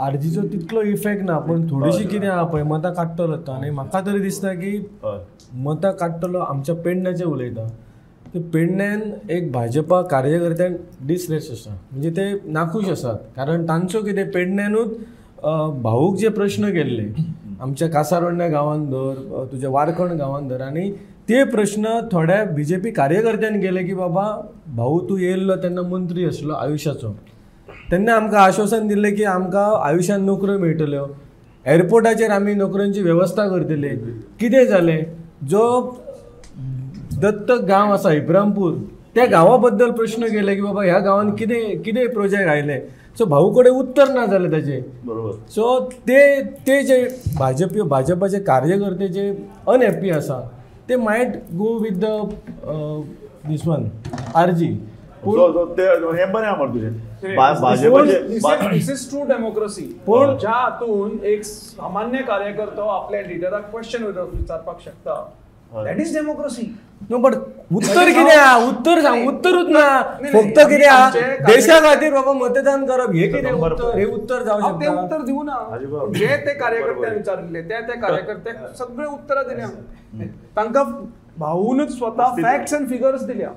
आरजीचो तितलो इफेक्ट ना, पूण थोडीशी कितें आहा पळय, मतां काडटलो तो. आनी म्हाका तरी दिसता की मतां काडटलो. आमच्या पेडण्याचें उलयता, ते पेडण्यान एक भाजपा कार्यकर्त्यांक डिसरेस्ट आसा, म्हणजे ते नाखूश आसात, कारण तांचो कितें पेडण्यानूच भाऊक जे प्रश्न केल्ले आमच्या कासारोड्या गांवांत धर, तुज्या वारखंड गांवांत धर, आनी ते प्रश्न थोड्या बीजेपी कार्यकर्त्यांनी केले की बाबा भाऊ तूं येयल्लो तेन्ना मंत्री आसलो आयुश्याचो, तेन्ना आमकां आश्वासन दिल्लें की आमकां आयुश्यान नोकऱ्यो मेळटल्यो, एअरपोर्टाचेर आमी नोकऱ्यांची वेवस्था करतले. कितें जालें, जो दत्तक गांव आसा इब्रामपूर, त्या गांवा बद्दल प्रश्न केले की बाबा ह्या गांवांत कितें कितें प्रोजेक्ट आयले, सो भाऊ कडेन उत्तर ना जालें ताजें. सो ते ते जे भाजपाचे कार्यकर्ते जे अनहॅप्पी आसा ते might go with the this one RG. ते हें बरें आहा मरे तुजें भाजपाचे. This is true democracy, पूण ज्या हातून एक सामान्य कार्यकर्तो आपल्या लिडराक क्वेश्चन विचारपाक शकता. That is democracy. No, but उत्तर कितें आहा, उत्तर सांग, उत्तरूच ना. फक्त कितें आहा, देशा खातीर बाबा मतदान करप, हे कितें उत्तर, हे उत्तर जावं ते शकता? उत्तर दिवं ना. जे ते कार्यकर्त्यान विचारिल्ले त्या त्या कार्यकर्त्याक सगळे उत्तरां दिल्या, तांकां भाऊनच स्वता फॅक्ट्स अँड फिगर्स दिल्या.